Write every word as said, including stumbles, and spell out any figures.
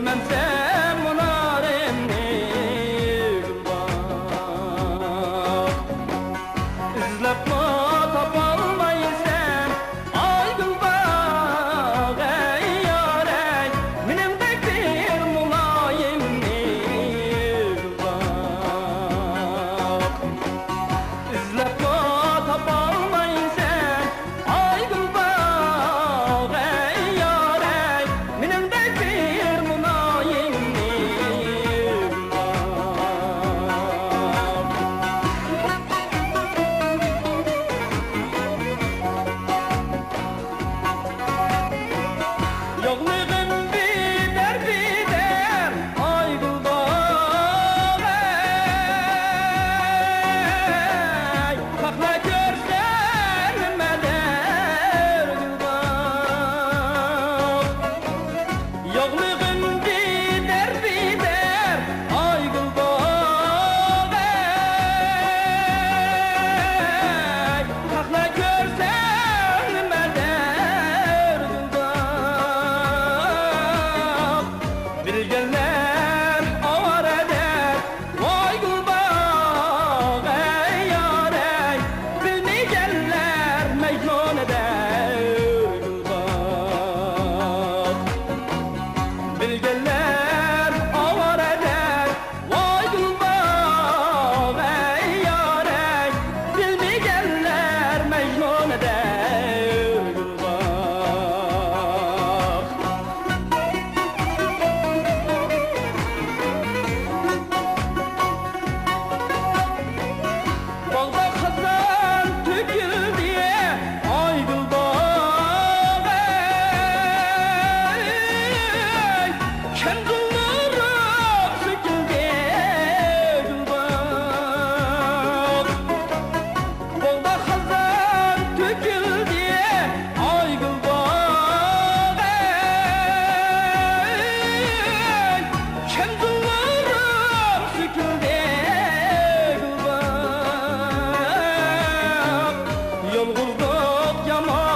مەنسەن مۇنارىمنى گۈلباغ، ئىزلەپمۇ تاپالمايسەن، ئاي گۈلباغ، ئەي يار، ئەي، مېنىڭدەك بىر مۇلايىمنى گۈلباغ. ئىزلەپمۇ تاپالمايسەن، ئاي گۈلباغ، ئەي يار، ئەي، مېنىڭدەك بىر مۇلايىمنى گۈلباغ. ياغلىغىن بىدەر، بىدەر، ئاي گۈلباغ، ئەي، خەقلەر كۆرسە نېمە دەر گۈلباغ. ياغلىغىن بىدەر، بىدەر، ئاي گۈلباغ، ئەي، خەقلەر كۆرسە نېمە دەر گۈلباغ. بىلگەنلەر ئاۋارە دەر، ۋاي گۈلباغ، ئەي يار، ئەي، بىلمىگەنلەر مەجنۇن دەر گۈلباغ. بىلگەنلەر ئاۋارە دەر، ۋاي گۈلباغ، ئەي يار، ئەي، بىلمىگەنلەر مەجنۇن دەر گۈلباغ. باغدا خازان تۆكۈلدى، ئاي گۈلباغ، ئەي، كەمزۇللىرىم سۆكۈلدى گۈلباغ. باغدا خازان تۆكۈلدى، ئاي گۈلباغ، ئەي، كەمزۇللىرىم سۆكۈلدى گۈلباغ. يالغۇزلۇق يامان